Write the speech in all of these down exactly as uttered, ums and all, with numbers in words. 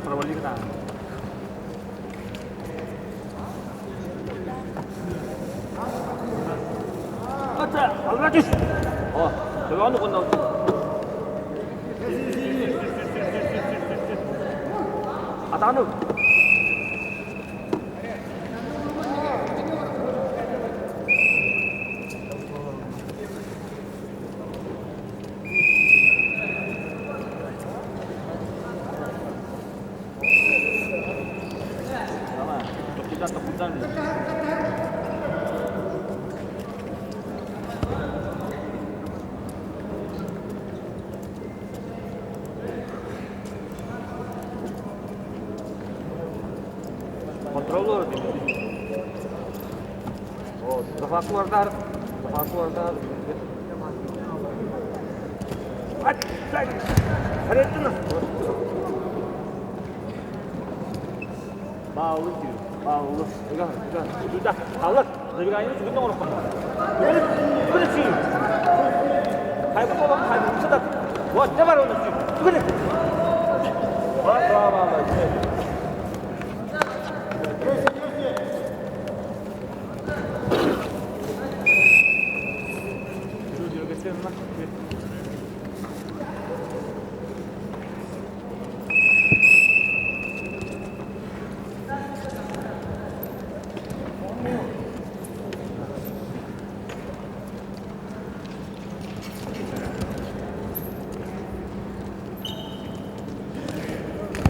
Провалил, да. Ата, алгадыш. О, төгөөнү гүнэл. Атаануу. Контроль. О, захватуулаарай. Захватуулаарай. Ай, ай. Харин. Баалуу, баалуу. Иигээ, иигээ. Сюда. Халык. Забегание сюда, орохо. Түгэл, түгэл, түгэл. Хайбан болоо, хайбан. Сюда. Вот, давай, он сюда. Түгэл. Вот, вот, вот, вот.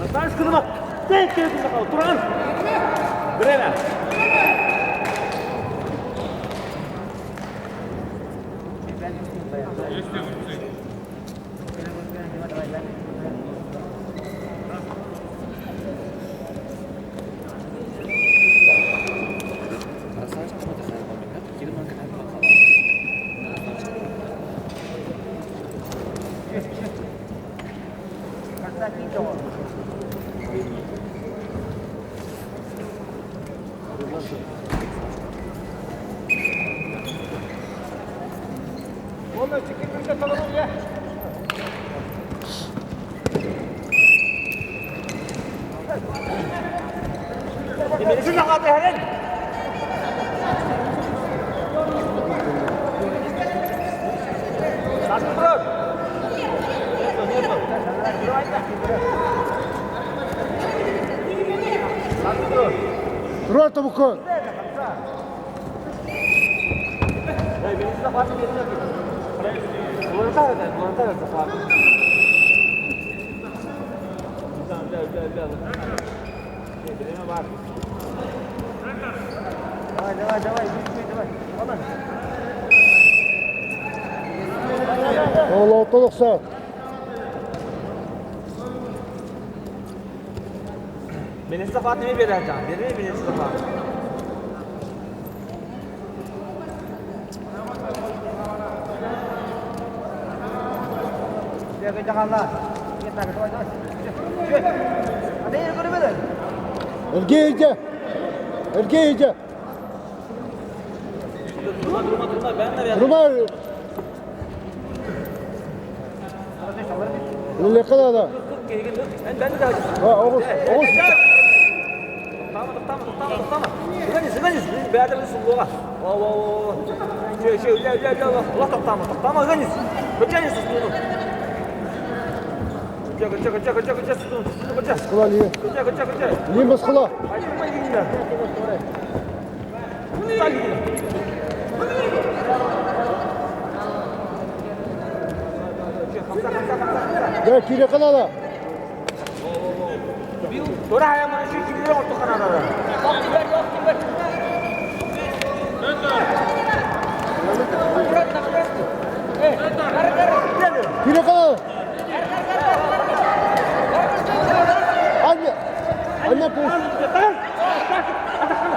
Наталья Скрынова. Тек, тек, тек, туран. Время. Ротом уходит. Давай, давай, давай, быстрее, давай. Ладно. Ол, ол, толықса. Минут захват не бере, Жан, бери минут захват. Бегай, Жан, ладно. Нет, так, давай, давай. Чё? Чё? А ты не говори, бля. Эргэгы. Эргэгы. Турма, турма, турма, бээн наряд. Турма. Лелека да, да. Бээн, бээн наряд. А, огос, огос. Тохтомо, тохтомо, тохтомо, тохтомо. Сыгыш, сыгыш, сыгыш. Бэдэрэ суулгаа. Во, во, во, во. Чё, чё, ля, ля, ля, ля. Ла, тохтомо, тохтомо, сыгыш. Потяни со спину. Чё, чё, чё, чё, чё, чё, спину, спину, чё. Баскала, лиме. Чё, чё, чё, чё. Лиме баскала. Ай, нормально, лиме. Да, кире канала. Тура хаяа, мана ши кире орто канала. Кире канала. Аня. Аня, пусть.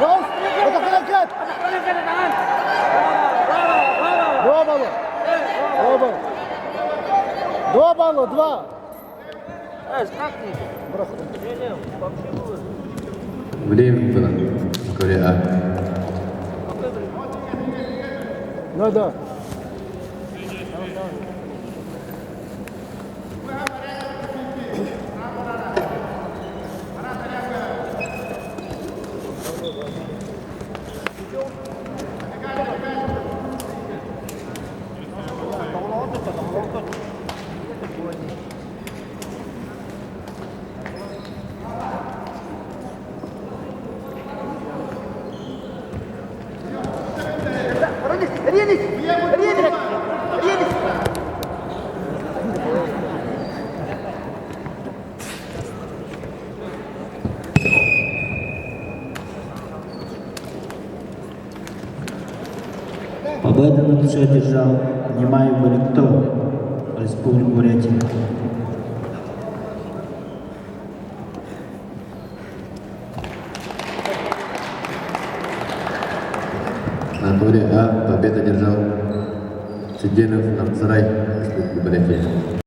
Раз. Атака, атака. Два балла. Два балла. Два балла, два. Время было. Вскоре, а. Ну да. Победу на душе одержал Нимаев Бариктол, Республика Бурятия. На туре А победу одержал Цыденов Намзарай, Республика Бурятия.